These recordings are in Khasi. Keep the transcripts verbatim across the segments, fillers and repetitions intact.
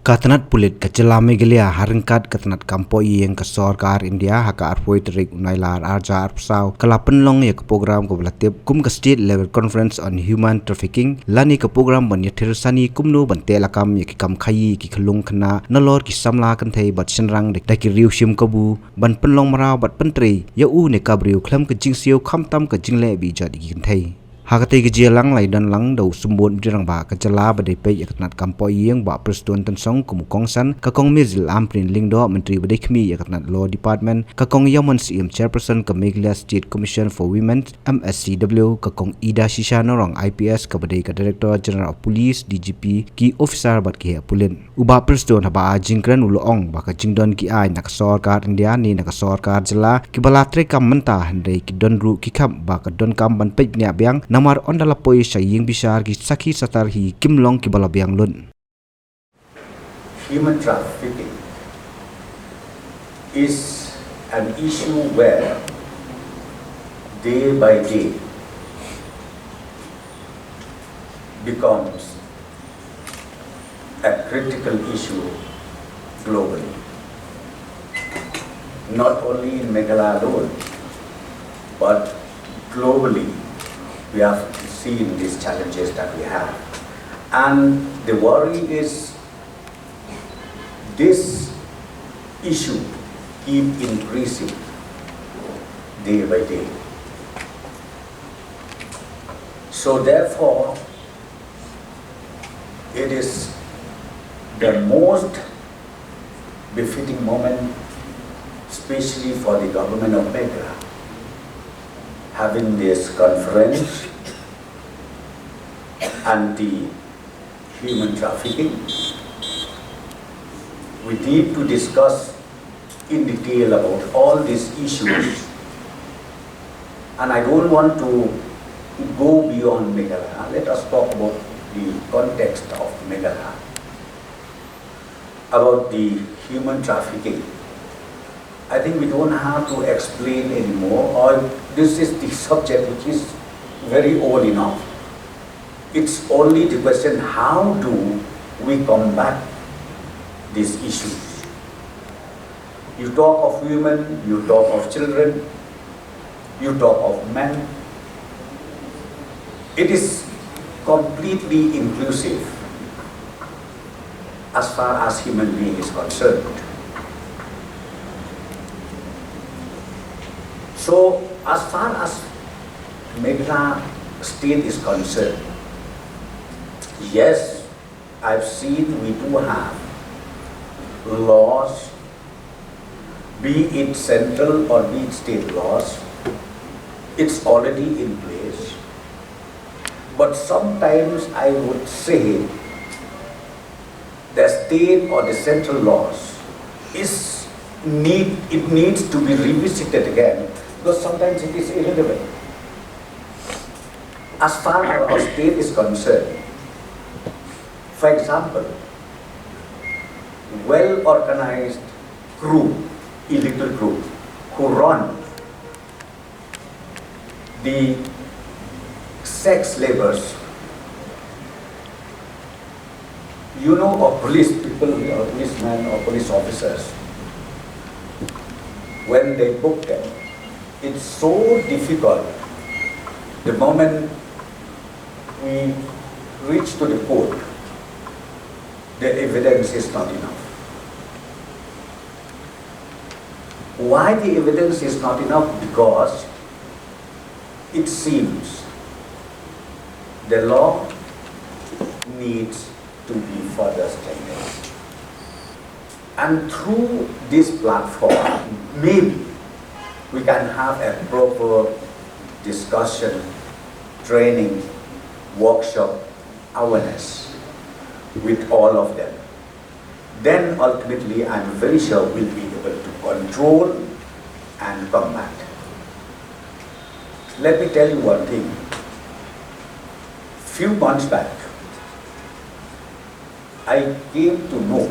Ka tnat pulit ka jylla Meghalaya ha ryngkat ka tnat kam poh ïing ka sorkar India ha ka arphew tarik u Nailar arhajar arphew saw ka la pynlong ïa ka program kaba la tip kum ka State Level Conference on Human Trafficking lane ka program ban ïathir sani kumno ban teh lakam ïa ki kam khaïi ki khyllung khynnah nalor ki samla kynthei bad shynrang da ki riew shim kabu ban pynlong mraw bad pyntrei ïa u ne ka briew khlem ka jingsiew khamtam ka jingleh ba ijot ïa ki kynthei. Ha katei ka jingïalang la ïadon lang da u Symbud Rangbah ka jylla ba dei peit ïa ka tnat kam poh ïing Bah Prestone Tynsong kum u kongsan, ka Kong Mirzil Ampareen Lyngdoh Myntri ba dei khmih ïa ka tnat Law Department, ka Kong Ïawmon Syiem Chairperson ka Meghalaya State Commission for Women M S C W, ka Kong Ida Shisha Nongrong I P S kaba dei ka Director General of Police, D G P, ki officer bad ki heh pulit. U Bah Prestone haba ai jingkren u la ong ba ka jingdon ki aiñ na ka sorkar India ne na ka sorkar jylla kiba la treikam mynta hynrei ki don ruh ki khap ba ka donkam ban peit bniah biang namar ynda la poi sha ïing bishar ki sakhi satar hi kim long kiba la biang lut. Human trafficking is an issue where day by day becomes a critical issue globally. Not only in Meghalaya alone, but globally, we have seen these challenges that we have. And the worry is this issue keep increasing day by day. So therefore, it is the most befitting moment, especially for the government of Meghalaya, having this conference anti-human trafficking. We need to discuss in detail about all these issues. And I don't want to go beyond Meghalaya. Let us talk about the context of Meghalaya, about the human trafficking. I think we don't have to explain anymore, or this is the subject which is very old enough. It's only the question, how do we combat these issues? You talk of women, you talk of children, you talk of men. It is completely inclusive as far as human being is concerned. So, as far as Meghalaya state is concerned, yes, I've seen we do have laws, be it central or be it state laws, it's already in place. But sometimes I would say the state or the central laws is need, it needs to be revisited again, because sometimes it is irrelevant. As far as our state is concerned, for example, well organized crew, illegal crew, who run the sex labors. You know, a police people, or policemen or police officers, when they book them, it's so difficult. The moment we reach to the court, the evidence is not enough. Why the evidence is not enough? Because it seems the law needs to be further strengthened. And through this platform, maybe we can have a proper discussion, training, workshop, awareness with all of them. Then ultimately, I'm very sure we'll be able to control and combat. Let me tell you one thing. Few months back, I came to know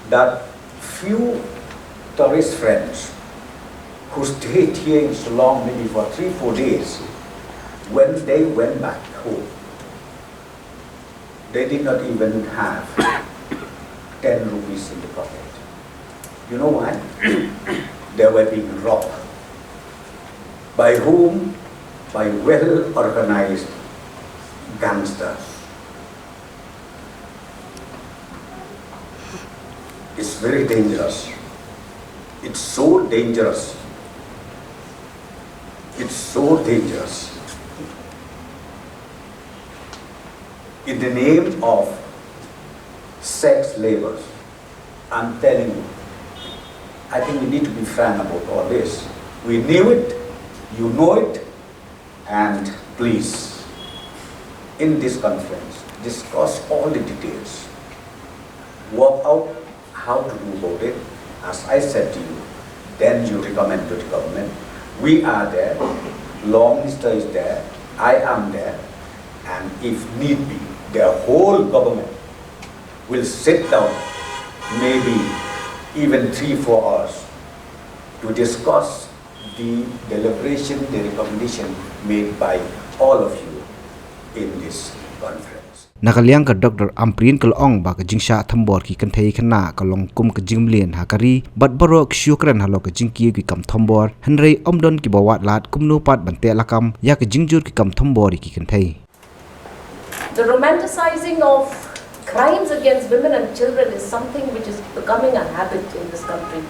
that few tourist friends who stayed here in Shillong maybe for three, four days, when they went back home, They did not even have ten rupees in the pocket. You know why? They were being robbed. By whom? By well organized gangsters. It's very dangerous. It's so dangerous. It's so dangerous. In the name of sex labors, I'm telling you, I think we need to be frank about all this. We knew it, you know it, and please, in this conference, discuss all the details. Work out how to do about it. As I said to you, then you recommend to the government. We are there. Law Minister is there. I am there. And if need be, the whole government will sit down, maybe even three, four hours, to discuss the deliberation, the recommendation made by all of you in this conference. Na ka liang ka Doctor Ampareen ka la ong ba ka jingshah thombor ki kynthei khynnah ka long kum ka jingmlien ha ka ri, bad baroh ki shu kren halor ka jingkiew ki kam thombor, hynrei ym don kiba wad lad kumno pat ban teh lakam ïa ka jingjur ki kam thombor ïa ki kynthei. The romanticizing of crimes against women and children is something which is becoming a habit in this country.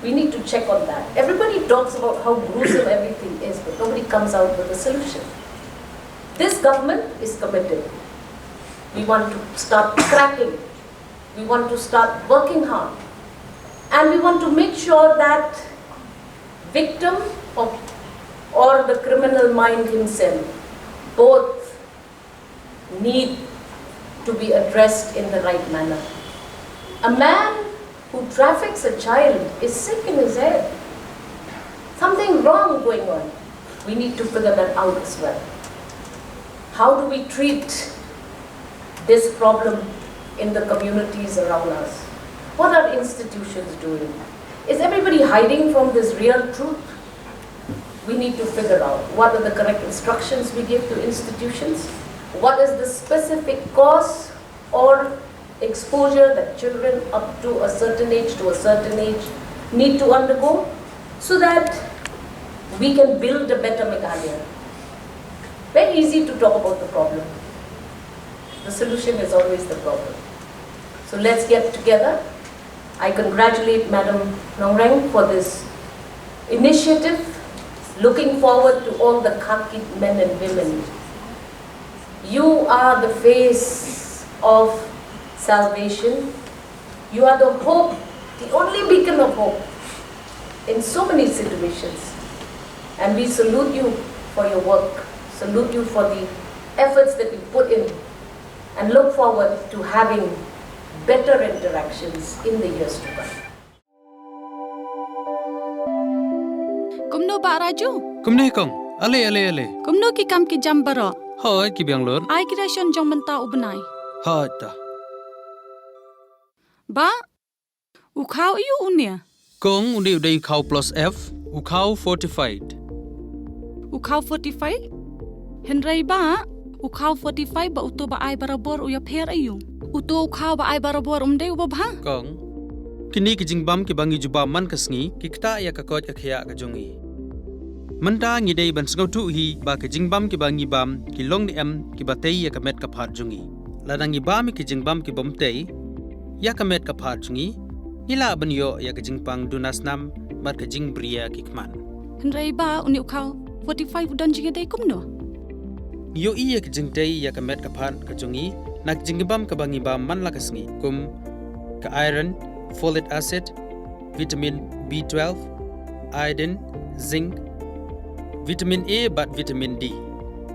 We need to check on that. Everybody talks about how gruesome everything is, but nobody comes out with a solution. This government is committed. We want to start cracking. We want to start working hard. And we want to make sure that victim of, or the criminal mind himself, both need to be addressed in the right manner. A man who traffics a child is sick in his head. Something wrong going on. We need to figure that out as well. How do we treat this problem in the communities around us? What are institutions doing? Is everybody hiding from this real truth? We need to figure out what are the correct instructions we give to institutions, what is the specific cause or exposure that children up to a certain age, to a certain age, need to undergo, so that we can build a better Meghalaya. Very easy to talk about the problem. The solution is always the problem. So let's get together. I congratulate Madam Nongrang for this initiative. Looking forward to all the Khakit men and women. You are the face of salvation. You are the hope, the only beacon of hope in so many situations. And we salute you for your work, salute you for the efforts that you put in, and look forward to having better interactions in the years to come. Kumno Bah Raju? Kumno hi kong? Ale ale ale. Kumno ki kam ki jam baroh? Hoi ki biang lut. Ai ki ration jong mynta u bnai. Hoi ta. Bah, u khaw aiu une? Kong, une u dei u khaw plus F, u khaw fortified. U khaw fortified? Hynrei Bah, u khaw fortified bad uto ba ai barabor u ïapher aiu? Uto u khaw ba ai barabor um dei uba bha? Kong, kine ki jingbam kiba ngi ju bam man ka sngi ki ktah ïa ka koit ka khiah ka jong ngi. Mynta ngi dei ban sngewthuh hi ba ki jingbam kiba ngi bam ki long ne em kiba tei ïa ka met ka phad jong ngi. Lada ngi bam ïa ki jingbam kibym tei ïa ka met ka phad jong ngi, ngi lah ban ïoh ïa ka jingpang duna snam bad ka jingbriew ki khmat. Hynrei Bah, une u khaw fortified u don jingïadei kumno? Ngi ïohi ïa ka jingtei ïa ka met ka phad ka jong ngi na ka jingbam kaba ngi bam man la ka sngi, kum ka iron, folic acid, vitamin B twelve, iodine, zinc, vitamin A bad vitamin D.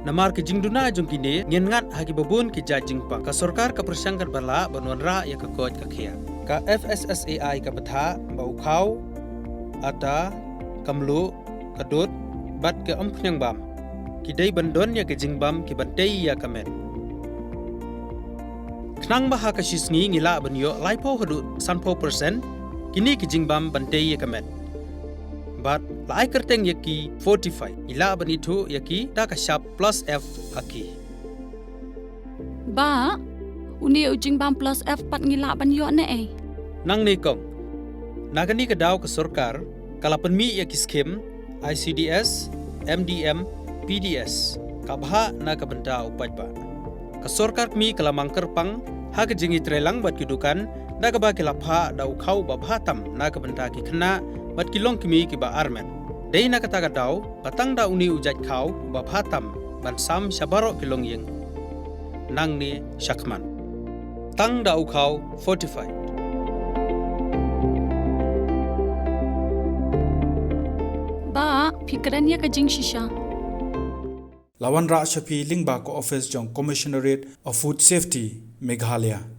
Namar ka jingduna jong kine, ngin ngat ha kiba bun ki jait jingpang. Ka sorkar ka pyrshang katba lah ban wanrah ïa ka koit ka khiah. Ka F S S A I ka bthah ba u khaw, ata, ka mluh, ka dud bad ka umphniang bam ki dei ban don ïa ki jingbam kiban tei ïa ka met. Khnang ba ha ka shi sngi ngi lah ban ïoh laiphew haduh sanphew percent kine ki jingbam ban tei ïa ka met. Bad la ai kyrteng ïa ki fortified, ngi lah ban ithuh ïa ki da ka shap plus F ha ki. Bah, une u jingbam plus F pat ngi lah ban ïoh ne ei? Nangne kong. Na kane ka daw ka sorkar ka la pynmih ïa ki skim I C D S, M D M, P D S, ka bhah na ka bynta u paidbah. Ka sorkar kmie ka la mang kyrpang ha ka jingïatreilang bad ki dukan da kaba ki la phah da u khaw ba bha tam na ka bynta ki khynnah bad ki longkmie kiba armet. Dei na kata ka daw ba tang da une u jait khaw uba bha tam ban sam sha baroh ki longïing. Nangne shakhmat. Tang da u khaw fortified. Bah, phi kren ïa ka jingshisha. La wanrah sha phi lyngba ka office jong Commissionerate of Food Safety, Meghalaya.